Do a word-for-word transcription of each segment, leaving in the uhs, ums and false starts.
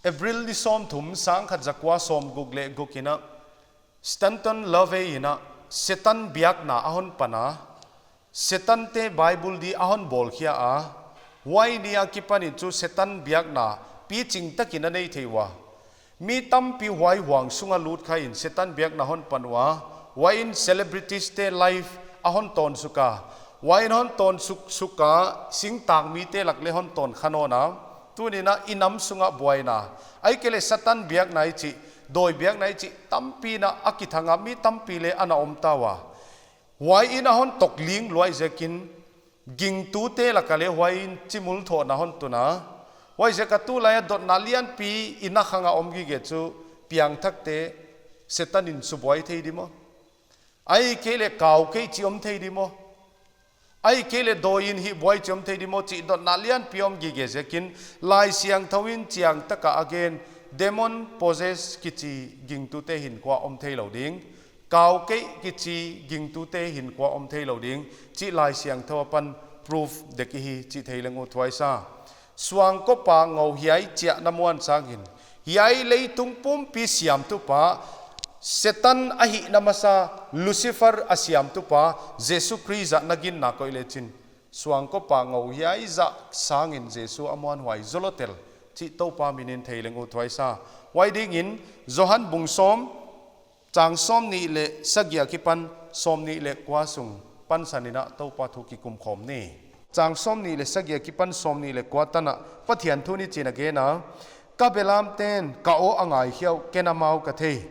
April ni sawmthum, sangkhat zakua sawmguk leh guk in a, Stanton LaVey in a Setan biakna a hon pan a, Setan te Bible di a hon bawlkhia a, huai ni a kipan in chu Setan biakna piching takin a nei thei ua. Mi tampi huai huang sunga lut kha in Setan biakna hon pan ua, huai in celebrities te life a hon tawn suk a, huai in hon tawn suk suk a, singtang mite lak leh hon tawn kha nawn a, tuni'n a i nam sunga buaina, ahihkeileh Setan biakna i chih, dawi biakna i chih tampi in a kithang a, mi tampi leh ana om ta ua. Huai in a hon tawk ling luai ziakin, gingtute lak a leh huai in chimul thohna hon tun a. Huaiziak a tulai a dotna lianpi i na khang a om gige chu, piangthakte Setan in subuai thei di maw? Ahihkeileh kau kei chih om thei di maw? Ahihkeileh dawi in hih buai chih om thei di maw chih dotna lianpi om gige ziakin, Laisiangthou in chiang taka a gen, demon possess kichi gingtute hinkhua om thei lou ding, kau kei kichi gingtute hinkhua om thei lou ding chih Laisiangthou apan proof dek i hi chih thei leng uthuai sa. Suangkop a ngou hiai chiahna muan sangin, hiai leitung pumpi siamtupa, Setan ahihna masa Lucifer a siamtupa Jesu Khrist a na ginna koih lechin, suangkop a ngou hiai zah sangin Jesu a muanhuai zolotel chih Toupa min in thei leng uthuai sa. Huai dingin Johan bung sawm, chang sawmnih leh sagih a kipan sawmnih leh kua sung pansan in a Toupa thu kikum khawm ni. Chang sawmnih leh sagih a kipan sawmnih leh kua tan a Pathian thu in hichi'n a gen a, ka belamte'n ka aw a ngaikhia uh, ken amau ka thei.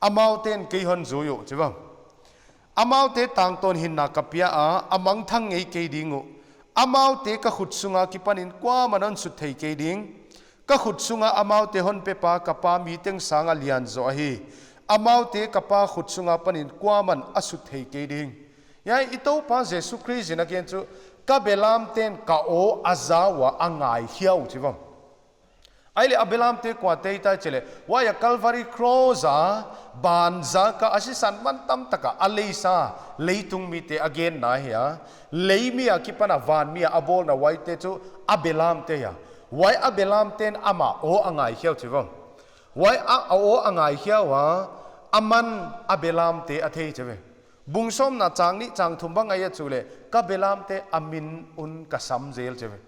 Amaute'n kei hon zui uh, chi vang. Amaute tangtawn hinna ka pia a, a mangthang ngei kei ding uh. Amaute ka khut sunga kipanin kuaman hon sut thei kei ding. Ka khut sunga amaute hon pepa ka Pa mi teng sanga lian zaw ahi. Amaute ka Pa khut sunga panin kuaman a sut thei kei ding. Hiai i Toupa Jesu Khrist in a gen chu, ka belamte'n ka aw a za ua a ngaikhia uh, chi vang. Ahihleh a belamte kuate hita i chih leh, huai a Calvary Cross a banzak a a sisan mantam taka a leisa leitung mite a genna hi a, lei mi a kipan a van mi a a bawlna huaite chu a belamte hi a. Huai a belamte'n ama aw a ngaikhia uh, chi vang. Huai a, a aw a ngaikhia ua, aman a belamte a thei, chi ve. Bung sawmna chang nih chang thum bang a i et uh leh, ka belamte a min un ka sam zel, chi ve.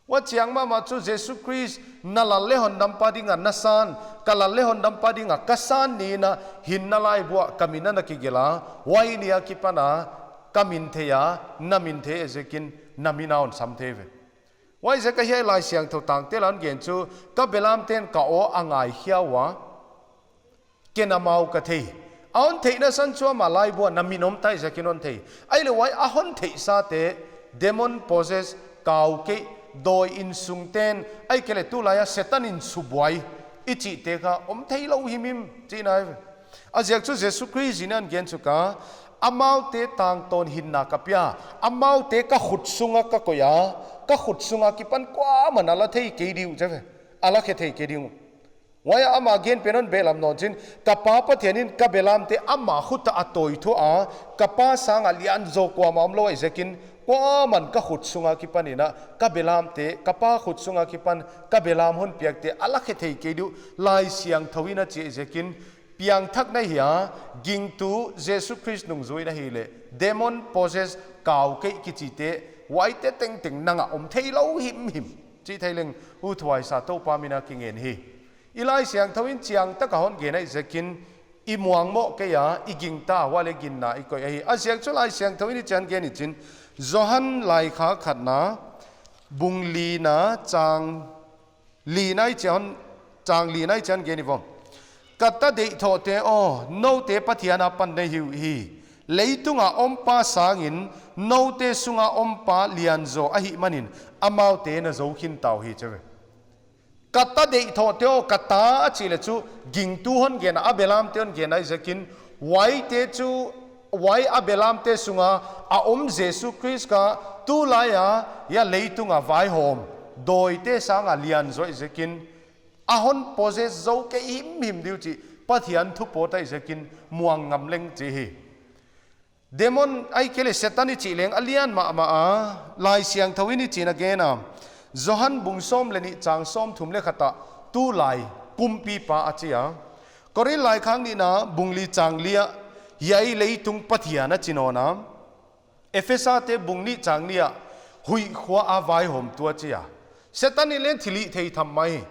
Huchiang mahmah chu Jesu Khrist, na lal leh hondampa dinga na san, ka lal leh hondampa dinga ka san ni in a, hinna laibu ah ka min ana kigelh a, huai ni a kipan a ka min thei a, na min thei ziakin na min a hon sam thei ve. Huaiziak a hiai Laisiangthou tangte lak a hon gen chu, ka belamte'n ka aw a ngaikhia ua, ken amau ka thei. A hon theihna san chu ama laibu ah na min om ta ziakin hon thei. Ahihleh huai a hon theihsate, demon possess, kau kei, dawi insungte'n, ahihkeileh tulai a Setan in subuai i chihte kha om thei lou himhim chihna hi. A ziak chu Jesu Khrist in a hon gen chu ka, amaute tangtawn hinna ka pia, amaute ka khut sunga ka koih a, ka khut sunga kipan kuaman a la thei kei di uh, chi ve. A la khe thei kei di uh. Huai a ama gen pen hon behlap nawn chin, ka Pa Pathian in ka belamte ama khut ah a tawithuah a, ka Pa sanga lian zaw kuamah omlou ahih ziakin, kuaman ka khut sunga kipan in a, ka belamte, ka Pa khut sunga kipan ka belam hon piakte a la khe thei kei di uh, Laisiangthou in a chi ziakin, piangthakna hi a, gingtu Jesu Khrist nungzui na hih leh, demon possess, kau kei kichite, huaite tengteng nang a om thei lou himhim chih thei leng uthuai sa, Toupa min a kingen hi. I Laisiangthou in chiang taka hon gen ahih ziakin, i muang mawk kei a, i gingta ua leh ginna i koih ahi. A ziak chu Laisiangthou in hichi'n gen i chin, Johan laikhak khatna, bung lina, chang lina i chih hon, chang lina i chih hon gen i vang. Ka ta deihthohte aw, noute Pathian apan na hi uhi. Leitunga ompa sangin, noute sunga ompa lian zaw ahihmanin, amaute na zou khin ta uhi, chi ve. Ka ta deihthohte aw, ka ta a chih leh chu, gingtu hon gen a, a belamte hon gen ahih ziakin, huaite chu, huai a belamte sunga a om Jesu Khrist kha, tulai a, hiai leitunga vaihawm dawite sanga lian zaw ahih ziakin, a hon possess zou kei himhim di uh chih Pathian thu pawt ahih ziakin muang ngam leng chi hi. Demon ahihkeileh Setan i chih leng a lian mahmah a, Laisiangthou in hichi'n a gen a, Johan bung sawm leh nih chang sawmthum leh khat ah, tulai kumpipa a chi a. Korin laikhak nihna bung li chang li ah, hiai leitung pathian a chi nawn a. Ephesate bung nih chang nih ah, huihkhua a vaihawmtu a chi a. Setan in leng thilhihthei tham mai.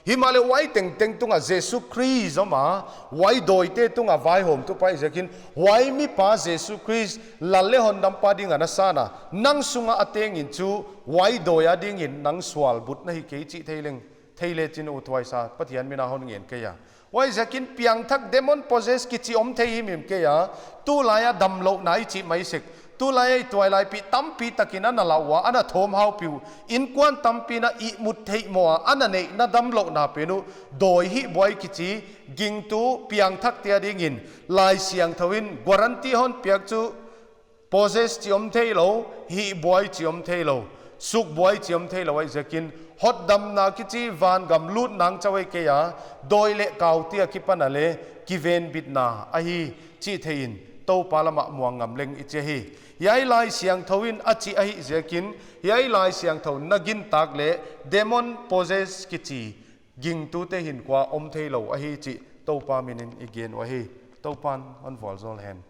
Himahleh huai tengteng tungah Jesu Khrist om a, huai dawite tungah vaihawmtu pa i ziakin, huai mipa Jesu Khrist lal leh hondampa ding a na san a, nang sungah a teng in chu, huai dawi a dingin nang sual but na hi kei chih thei leng, thei lechin uthuai sa, Pathian min a hon ngen kei a. Huaiziakin piangthak demon possess kichi om thei himhim kei a, tulai a damlouhna i chih mai sek. Tulai a i tuailai pi tampi takin ana lau a, ana thawm haupi uh. Innkuan tampi in a ihmut theih maw a, ana neihna damlouhna pen uh. Dawi hihbuai kichi, gingtu piangthakte a dingin, Laisiangthou in guarantee hon piak chu, possess chi om theilou, hihbuai chi om theilou, sukbuai chi om theilou ahih ziakin, hotdamna kichi vangam lut nang chauh ahi kei a, dawi leh kaute akipan a leng, kivenbitna ahi chih thei in, Toupa lam ah muang ngam leng i chi hi. Hiai Laisiangthou in a chih ahih ziakin, hiai Laisiangthou na gintak leh, demon possess kichi, gingtute hinkhua om theilou ahi chih, Toupa min in i gen uh ahi. Toupa'n hon vualzawl hen.